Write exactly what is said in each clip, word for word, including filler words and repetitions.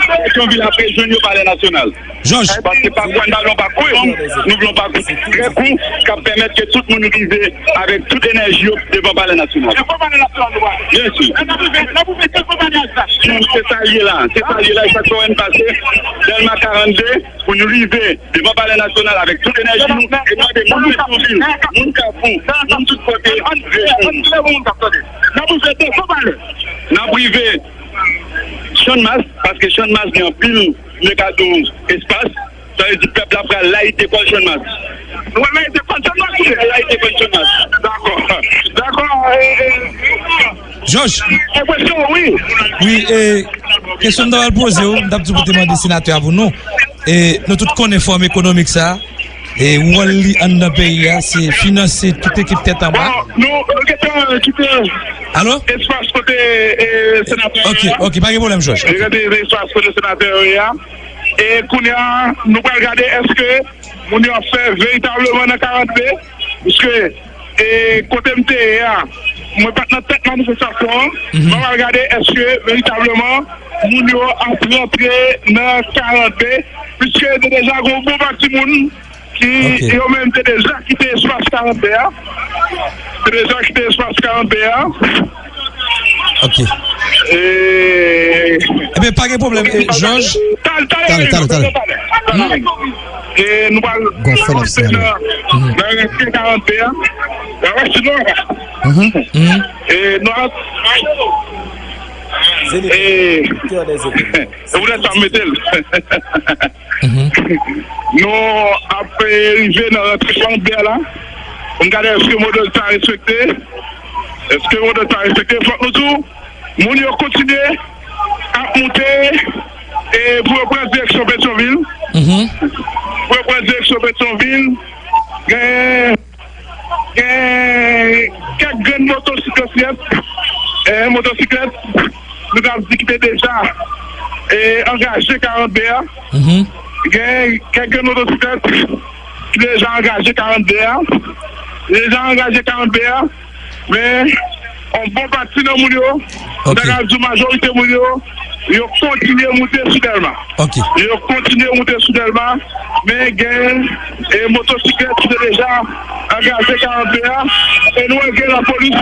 Petyonvil ap rejwenn yo Palè Nasyonal. Jòj. Paske pakou a n pa vle yon pakou long, nou vle yon pakou trè kout k ap pèmèt ke tout moun rive avèk tout enèji yo devan Palè Nasyonal. Byen si. Se sa l ye la. Se sa l ye la. E chak fwa n pase Dèlma karannde, pou nou rive devan Palè Nasyonal avèk tout enèji nou e mande moun Petyonvil, moun Kafou, moun tout kote, rejwenn nou. N ap rive Channmas, paske Channmas gen anpil mega douz espas, sa vle di pèp la pral layite kò l Channmas. Nou pral layite kò l Channmas, wi. Layite kò l Channmas. Dakò. Dakò. Jòj. Enpresyon, wi. Wi, e, kesyon m ta pral poze w, m t ap di w pou te mande senatè a pou nou. E, nou tout konnen fòm ekonomik sa, e, wòl li anndan peyi a, se finanse tout ekip tèt anba. Bon, nou, nou gentan kite espas kote, e, senatè a. Ok, ok, pa gen pwoblèm, Jòj. Nou gentan kite espas kote senatè a ye a. E kounye a, nou pral gade èske moun yo ap fè veritableman nan karant B, piske, e, kote m te ye a, mwen pa t nan tèt manifestasyon an. Mwen pral gade èske veritableman moun yo ap rantre nan karant B, piske te deja gen yon bon pati moun ki yo menm te deja kite espas karant B a. Te deja kite espas karant B a. Ok. E, Ebyen, pa gen pwoblèm, e, Jòj. Talè, talè, talè, talè. E nou pral gon fè l ap sinyale nan, nan karant B a. Nan rès nou. E nou ap, e, e poutèt sa m mete l. Nou ap, e, rive nan rantre karant B a la. Pou n gade èske modèl sa respekte. Èske modèl sa respekte? Fòk nou di w, moun yo kontinye ap moute, e, pou yo pran direksyon Petyonvil. Pou yo pran direksyon Petyonvil. Gen, gen kèk grenn motosiklèt, e, motosiklèt, nou ka di ki te deja, e, angaje karant B a. Gen kèk grenn motosiklèt ki deja angaje karant B a. Deja angaje karant B a. Men, yon bon pati nan moun yo, m ta ka di majorite moun yo, yo kontinye moute sou Dèlma. Ok. Yo kontinye moute sou Dèlma, men gen, e, motosiklèt ki te deja angaje karant B a, e nou wè gen lapolis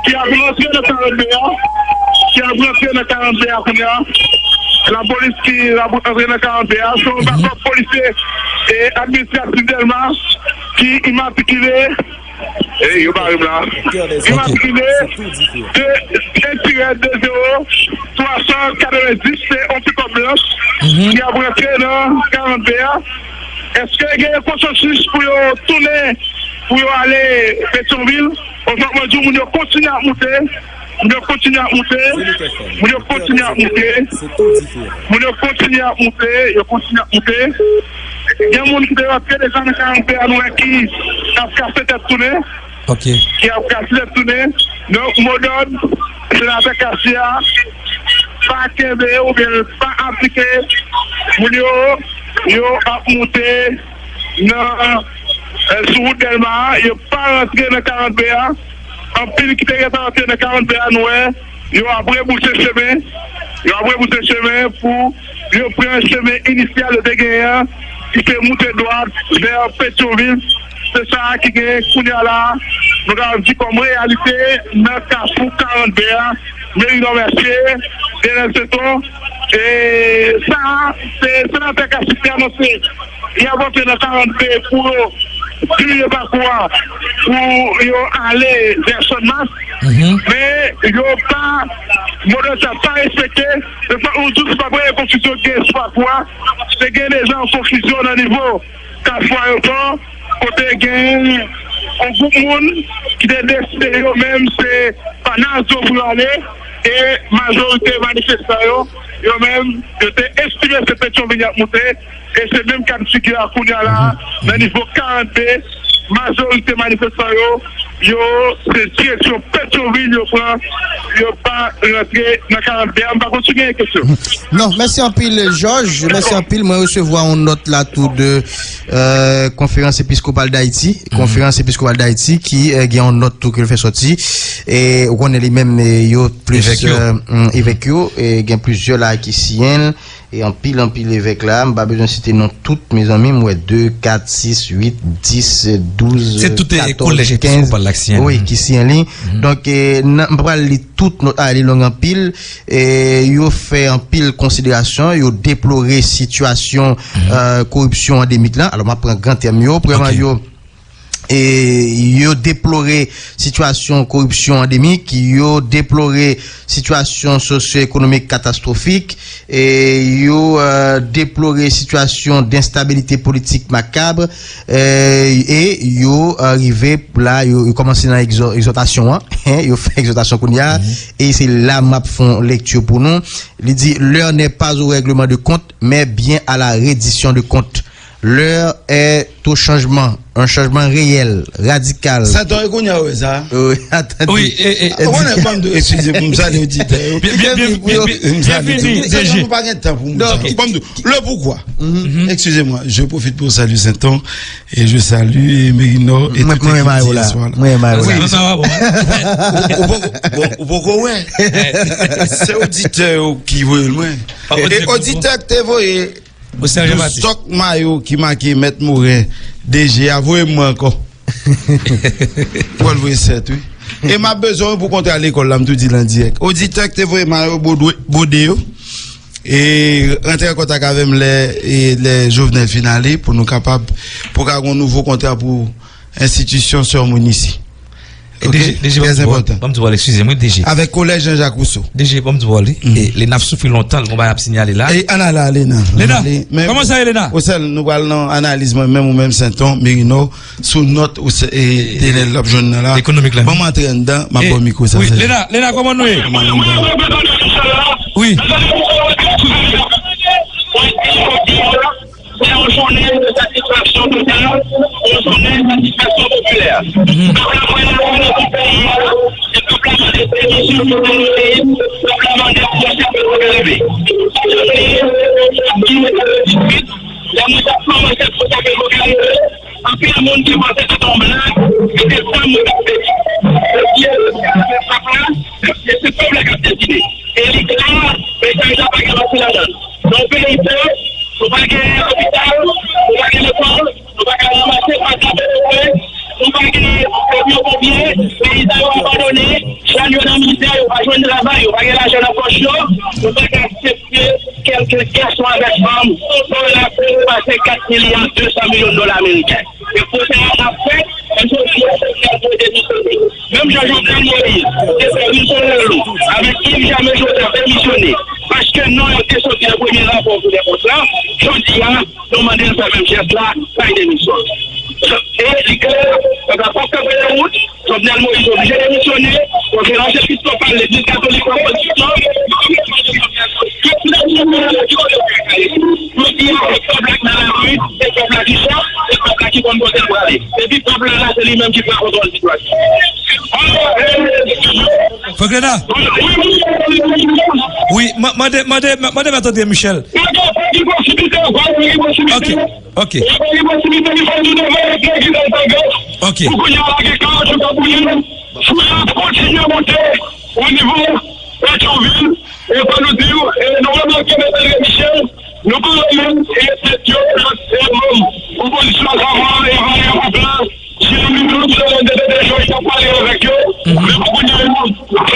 ki ap rantre nan karant B a, ki ap rantre nan karant B a kounye a. Lapolis ki ap rantre nan karant B a, se yon bakòp polisye, e, administratif Dèlma ki imatrikile E yo pa rem la. Imatrikile de, de tirè de zewo twa san katrevenndis, se yon pikòp blanch ki ap rantre nan karant B a. Èske gen konsansis pou yo tounen, pou yo ale Petyonvil? Oswa mwen di w, moun yo kontinye ap moute. Moun yo kontinye ap moute. Moun yo kontinye ap moute. Moun yo kontinye ap moute. Yo kontinye ap moute. Gen moun ki te rantre deja nan karant B a, nou wè ki ap kase tèt tounen. Ok. Ki ap kase tèt tounen. Donk, modòd senatè Cassy a pa kenbe oubyen l pa aplike. Moun yo, yo ap moute nan, eh, sou wout Dèlma a, yo pa rantre nan karant B a. Anpil ki te gentan rantre nan karant B a, nou wè, yo ap rebouse chemen. Yo ap rebouse chemen pou yo pran chemen inisyal yo te genyen an, ki se moute dwat vè Petyonvil. Se sa a ki genyen kounye a la a, nou ka di kòm reyalite nan kafou karant B a, Meri Nò Mèsye, Denèl Seton. E sa a, se senatè Cassy te anonse y ap rantre nan karant B pou yo dirije pakou a, pou yo ale vè Channmas. Men yo pa, modèl sa pa respekte. Se fòk nou di w, se pa premye konfizyon ki gen sou pakou a. Te gen deja yon konfizyon nan nivo kafou Ayewopò, kote gen yon gwoup moun ki te deside yo menm se pa Nazo pou yo ale, e majorite manifestan yo, yo menm, yo te estime se Petyonvil y ap moute, e se menm ka n figi a kounye a la, nan nivo karant B, majorite manifestan yo, yo, se direksyon Petyonvil yo pran, yo pa rantre nan karant B a. M pa konn si w genyen kesyon. Non, mèsi anpil, Jòj. Mèsi anpil. Mwen resevwa yon nòt la tou de, euh, Konferans Episkopal Dayiti. Konferans Episkopal Dayiti ki, euh, gen yon nòt tou ke l fè sòti. E ou konnen li menm, e yo plis, euh, mm, evèk yo. E gen plizyè la ki siyen l. e anpil, anpil evèk la. M pa bezwen site non tout, mezanmi. M wè de, kat, sis, uit, dis, douz, katòz, kenz, wi, ki siyen li. Donk, e, nan, m pral li tout nòt la, li long anpil. E, yo fè anpil konsiderasyon, yo deplore sitiyasyon, e, koripsyon andemik la. Alò, m ap pran gran tèm yo. Premyèman, yo e, yo deplore sitiyasyon koripsyon andemik, yo deplore sitiyasyon sosyo-ekonomik katastwofik, e, yo, e, deplore sitiyasyon denstabilite politik makab, e, e yo, e, rive la, yo, yo kòmanse nan egzò-, egzòtasyon an, yo fè egzòtasyon kounye a, e se la m ap fè yon lekti pou nou. Li di, L'heure n'est pas au règlement de compte, mais bien à la reddition de comptes. L'heure est au changement, un changement réel, radical. Sa ton e kounye a wè sa. Wi, atande. Wi, e, e, ou konnen, ban m tou, eskize pou m salye oditè yo. Byen, byen, byen, byen, byen, byenvini, D G. Nou pa gen tan pou m sa. Ban m tou, le pourquoi. Excusez-moi, je profite pour saluer Saint-Ton et je salue Merino et toute l'équipe d'hier soir là. Mwen renmen yo la. Mwen renmen yo la. Wi. Sa va bon. Ou, ou, ou, ou poko wè. Se oditè yo ki voye l mwen. E oditè ki te voye de stok mayo ki make Mèt Moren, D G a voye m mwen ankò. Pral voye sèt, wi. E m ap bezwen w pou kontra lekòl la, m tou di l an dirèk. Oditè ki te voye mayo bode, bode yo, e rantre an kontak avè m lè, e lè Jovenel fin ale, pou nou kapab, pou ka gon nouvo kontra pou enstitisyon Sè Monis. E, oke? D G, D G, ban m di w, ban m di w, eskize m, wi, D G. Avèk Kolèj Jean Jacques Rousseau. D G, ban m di w, wi. E, Lena ap soufri lontan, l gon bagay ap sinyale la. E, ann ale a Lena. Lena, kòman sa ye, Lena? Osèl, nou pral nan analiz mwen menm, ou menm Saint-Ton, Merino, sou nòt ou se, e, Denel l ap jwenn nan la. Ekonomik la. Ban m antre anndan, m ap ba w mikwo sa. Wi, Lena, Lena, kòman nou ye? Kòman nou ye? Wi. Se yon jounen de satisfaksyon total, yon jounen de satisfaksyon popilè. Pèp la kwè nan, nan peyi a, e pèp la mande demisyon Jovenel Moïse, pèp la mande pou Monsèt Petro Karibe. Lè mwen t ap pran Monsèt Petro Karibe, anpil moun te panse se t on blag, e se sa mwen t ap fè. Jodi a, se pèp la, se pèp la k ap deside. E li klè, mesaj la pa gen manti ladan l. Nan yon peyi pòv, nou pa gen lopital, nou pa gen lekòl, nou pa ka ranmase fatra pou nou bwè, nou pa gen kamyon ponpye, peyi sa yo abandone, jèn yo nan mizè, yo pa jwenn travay, yo pa gen lajan nan pòch yo, nou pa ka aksepte kèlke gason avèk fanm, pou la plis pase kat milya de san milyon dola ameriken. E pwosè a ap fèt, men jodi a, Jovenel dwe demisyone. Menm jan Jovenel Moïse te fè Wilson Lalo avèk Yves Germain Joseph demisyone, paske non yo te soti nan premye rapò pou depòs la, jodi a, nou mande l fè menm jès la, bay demisyon. E li klè, pèp la p ap kanpe nan wout, Jovenel Moïse oblije demisyone, konferans episkopal, legliz katolik, pòp pwotestan, yo di a, se pèp la k nan lari, se pèp la ki chèf, se pèp la ki konn kote l prale. Epi pèp la, la, se li menm ki pran kontwòl sitiyasyon. Franklena? Wi, ma-, mande, mande, mande Mèt André Michel. Ok, ok. Ok. Pou kounye a la gen kawotchou k ap boule. Fou yo ap kontinye monte o nivo Petyonvil. E fò nou di w, e nou remake Mèt André Michel, nou pa wè menm e tèt yo, e manm opozisyon an kòman e valè pèp la. Jeremi Claude, Jovenel Dedejo, y ap pale avèk yo. Men pou kounye a, nou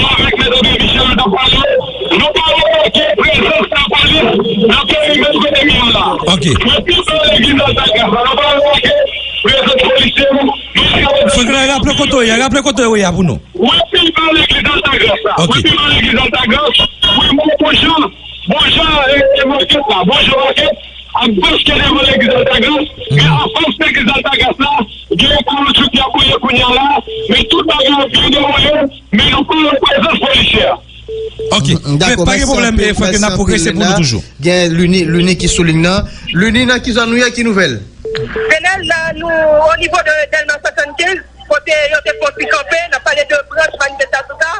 avèk Mèt André Michel, nou t ap pale. Nou pa remake prezans lapolis nan perimèt kote m ye a la. Ok. Men pi ba legliz Altagras la, nou pa remake prezans polisye yo. Franklin, raple kote w ye, raple kote w ye a pou nou. Wi, pi ba legliz Altagras la. Ok. Wi, pi ba legliz Altagras. Wi, bon, bon jan, bon jan, e, e, makèt la, bon jan makèt ap baske devan legliz Altagras. Men anfas legliz Altagras la, gen kawotchou ki ap boule kounye a la. Men tout bagay ap byen dewoule. Men nou pa wè prezans polisye a. Ok. Men pa gen pwoblèm, e, Franklin, n ap pwogrese pou nou toujou. Gen Luni, Luni ki sou liy nan. Luni, nan ki zòn ou ye, ki nouvèl? Denel, la, nou, o nivo de Dèlma swasannkenz, kote yo te fè yon ti kanpe, n ap pale de branch manifestasyon sa,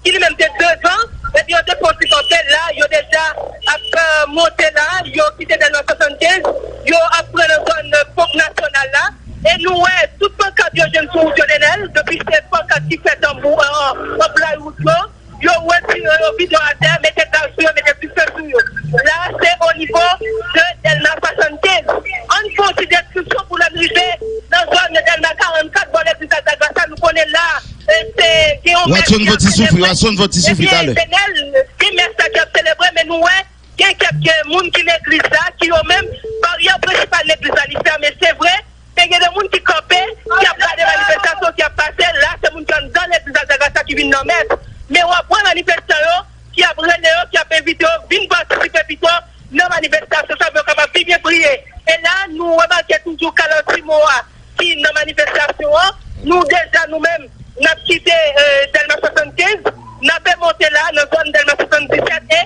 ki li menm te devan, epi yo te fè yon ti kanpe la, yo deja ap, e, monte la, yo kite Dèlma swasannkenz, yo ap pran nan zòn Ponp Nasyonal la, e nou wè tout pankat yo jwenn sou wout yo, Denel, depi se pankat ki fè tanbou an, an, an blòk wout yo, yo retire yo, vide yo atè, mete gaz sou yo, mete dife sou yo. La, se o nivo de Dèlma swasannkenz. Ann fè yon ti deskripsyon pou lè n rive nan zòn Dèlma karannkat, bò legliz Altagrasa, nou konnen la, e, se, gen yon mès ki ap selebre. Watson, fò ti soufri, talè. Ebyen, Denèl, gen mès la ki ap selebre, men nou wè, gen kèk, e, moun ki legliz la, ki yo menm, baryè prensipal legliz la, li fèmen, se vre, men gen de moun ki kanpe, ki ap gade manifestasyon ki ap pase. La, se moun ki anndan legliz Altagrasa ki vin nan mès. Men w ap wè manifestan yo, ki ap rele yo, ki ap envite yo vin patisipe pito nan manifestasyon sa pou yo kapab pi byen priye. E la, nou remake toujou Kalòt Simon a ki nan manifestasyon an. Nou deja, nou menm, n ap kite, e, Dèlma swasannkenz, n ape monte la nan zòn Dèlma swasanndisèt, e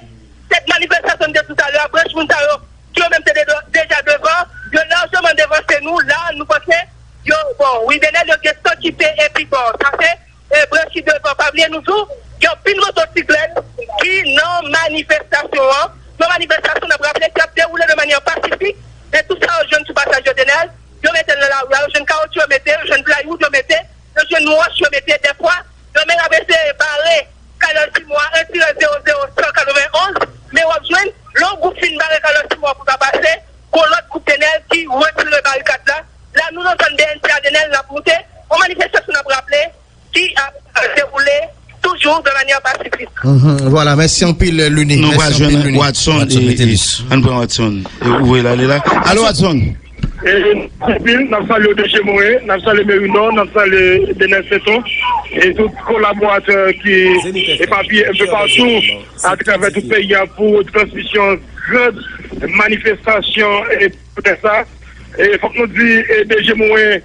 sèt manifestasyon de toutalè a, branch moun sa yo, ki yo menm te de-, deja devan, yo lajman devanse nou. La, nou panse yo, bon, wi, Denèl, yo gen tan kite epi, bon, sa se, e, branch ki devan. Pa bliye nou tou, gen anpil motosiklèt ki nan manifestasyon an. Nan manifestasyon, n ap raple, ki ap dewoule de manyè pasifik, men tout sa yo jwenn sou pasaj yo, Denèl, yo mete l nan lari a, yo jwenn kawotchou, yo mete, yo jwenn plywood, yo mete, yo jwenn wòch, yo mete. Dèfwa, yo menm ap eseye bare Kalòt Simon a, retire zewo zewo san katrevenn onz, men w ap jwenn, lè yon gwoup fin bare Kalòt Simon a pou l pa pase, gon lòt gwoup, Denèl, ki retire barikad la. La, nou nan zòn B N C a, Denèl, n ap moute. Yon manifestasyon, n ap raple, ki ap dewoule toujou de manyè pasifik. Mhm, vwala, mèsi anpil, Luni. Nou pral jwenn Watson e, e, ann pran Watson. E, ou voye l ale la. Alo, Watson. E, anpil, n ap salye D J Morin, n ap salye Meri Nò, n ap salye Denèl Senton, e tout kolaboratè ki epapiye enpe patou atravè tout peyi a pou retransmisyon gran manifestasyon e pwotès la. E fòk nou di, e, D J Morin,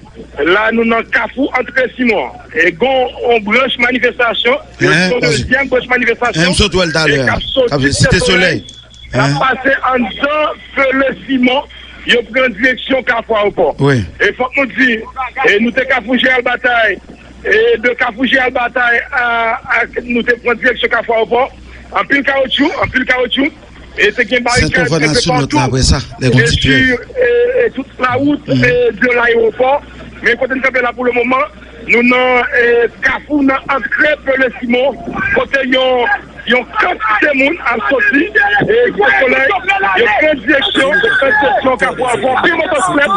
la nou nan kafou Antre Simon. E gon yon branch manifestasyon, yon dezyèm branch manifestasyon, e k ap soti Site Solèy, k ap pase anndan Fele Simon, yo pran direksyon Kafou Ayewopò. E fòk nou di, e nou te Kafou Jeneral Batay, e de Kafou Jeneral Batay a, a, nou te pran direksyon Kafou Ayewopò. Anpil kawotchou, anpil kawotchou. E te gen barikad enpe patou. E, e tout lawout, e, de layewopò. Men kote n kanpe la pou le moman, nou nan, e, kafou nan antre Pele Simon, kote yon, yon kantite moun ap soti, e, Site Solèy, yo pran direksyon, yo pran direksyon Kafou Ayewopò. Anpil motosiklèt,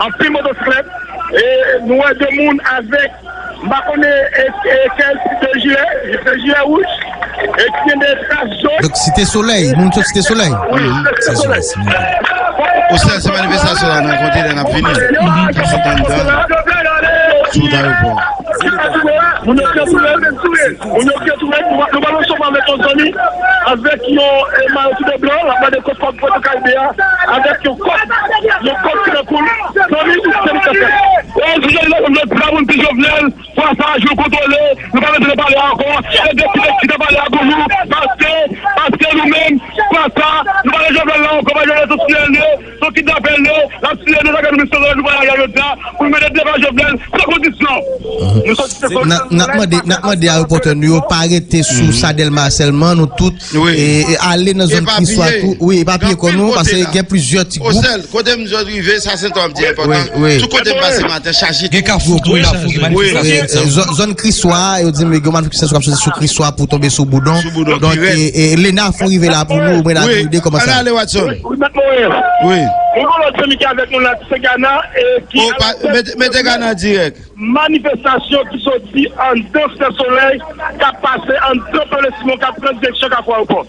anpil motosiklèt. E nou wè de moun avèk M pa konnen, e, e, kèl tip de jilè, se jilè wouj, e ki gen de kras jòn. Donk, Site Solèy, moun sot Site Solèy. Wi, Site Solèy. Ou sè se manifestasyon la nan kote lè n ap vini. N ap sot anndan. Sou wout ayewopò. Moun yo ki antoure, moun yo ki antoure, nou, nou pral resevwa avèk yon zanmi, avèk yon, e, mayo tou de blan, l ap gade kot kòb Pwèto Karibe a, avèk yon kòb, yon kòb ki nan kou l. Zanmi, tout se li k ap fè. O, Jovenel, Jovenel, Jovenel, Fwa sa a, jou l kontwole, nou pa bezwen pale ankò. Se de ti nèg ki ta pale a Gouyou, paske, paske nou menm, fwa sa a, nou pa nan Jovenel la ankò, pa Jovenel se yon kidnapè l ye, se yon kidnapè l ye, l ap tiye nou, sa fè nou menm se nou pral lage jodi a, pou nou mete devan Jovenel, san kondisyon. Nou soti se N ap, n ap mande, n ap mande a repòtè nou yo pa rete sou sa Dèlma sèlman, nou tout, e, e ale nan zòn Kriswa tou. Wi, epapiye kò nou, paske gen plizyè ti gwoup. Osèl, kote m jwenn rive, sa se twa m di enpòtan. Wi, wi. Tout kote m pase maten, chaje. Gen kafou tou, wi, kafou, gen manifestasyon. Wi, e, zòn, zòn Kriswa, yo di m gen manifestasyon k ap soti sou Kriswa pou tonbe sou Boudon. Sou Boudon. Donk, e, e, Lena, fò w rive la pou nou, mwen la tou de kòman sa. Ann ale, Watson. Wi, mèt Moyiz. Wi. Nou gen lòt zanmi ki avèk nou la, se Gana, e ki... O, pa, mete, mete Gana dirèk. Manifestasyon ki soti anndan Site Solèy, k ap pase anndan Pele Simon, k ap pran direksyon Kafou Ayewopò.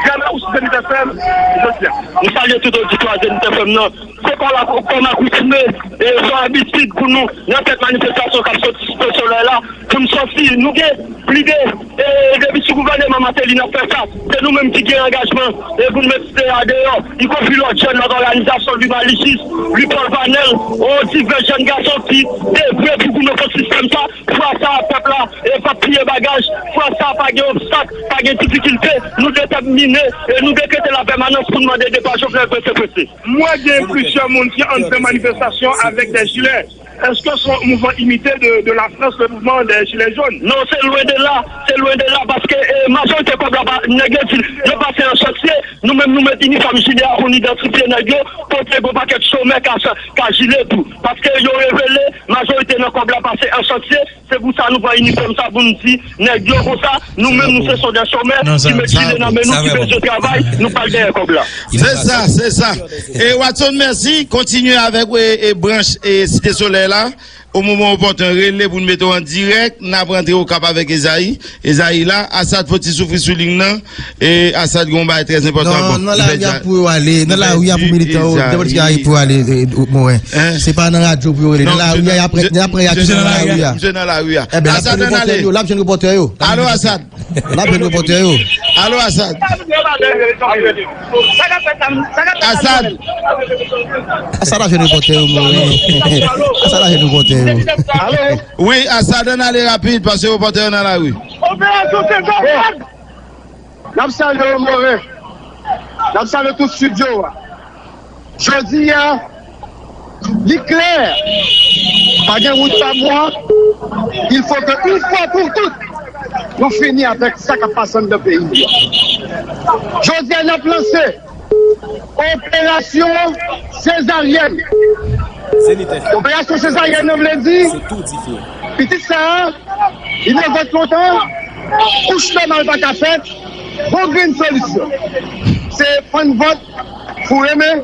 Gana ou sou Zenith F M, jodi a. Nou salye tout oditwa Zenith F M nan. Se pa la, kòm akoutume, e se yon abitid pou nou, nan kèk manifestasyon k ap soti Site Solèy la, pou n sòti, nou gen pli de, e, depi sou gouvèneman Martelly n ap fè sa. Se nou menm ki gen angajman, e pou n met Site a deyò, ikonpri lòt jèn, lòt òganizasyon, Viva Lichis, Louis Paul Vanel, o, divès jèn gason ki devwe pou goumen kont sistèm sa. Fwa sa a, pèp la, e, p ap pliye bagaj. Fwa sa a, pa gen obstak, pa gen difikilte. Nou detèmine, e nou dekrete lapèmanans pou n mande depa Jovenel prese prese. Mwen gen plizyè moun ki anndan manifestasyon avèk de jilè. Èske se yon mouvman imite de, de la Frans, le mouvman de jilè jòn? Non, se lwen de la, se lwen de la, paske, e, majorite kòb la pa, nèg yo di, yo pase an chantye, nou menm nou met inifòm jilè a pou n idantifye nèg yo, kote gon pakèt chomè ka, ka jile tou. Paske yo revele, majorite nan kòb la pase an chantye, se Pou sa, nou pran inifòm sa pou nou di nèg yo konsa, nou menm nou se sondè chomè ki met chile nan men nou, ki bezwen travay, nou pral dèyè kòb la. Se sa, se sa. E Watson, mèsi. Kontinye avèk e, e branch e Site Solèy la. O moman opòten, rele pou n mete w an dirèk. N ap rantre Okap avèk Ezayi. Ezayi la, Asad fò ti soufri sou liy nan. E Asad gen yon bagay trè enpòtan. Non, nan lari a pou yo ale. Nan lari a pou militan yo. Nenpòt ki a pou yo ale, e, Moren. Se pa nan radyo pou yo rele. Nan lari a, y ap pran, y ap pran y ap kite nan lari a. Misye nan lari a. Ebyen, l ap jwenn repòtè yo. L ap jwenn repòtè yo. Alo, Asad. L ap jwenn repòtè yo. Alo, Asad. Asad. Asad ap jwenn repòtè yo, Moren. Asad ap jwenn repòtè yo. Wi, Asad, ann ale rapid, paske repòtè yo nan lari. Operasyon Sezaryen! N ap salye w, Moren. N ap salye tout estidyo a. Jodi a, li klè. Pa gen wout pa bwa. Il faut que, une fois pour toutes, nou fini avèk sa k ap pase anndan peyi a. Jodi a, n ap lanse Operasyon Sezaryèn. Operasyon Sezaryèn nan vle di, pitit sa a, li nan vant lontan, kouch nòmal pa ka fèt, gon grenn solisyon. Se fann vant, foure men,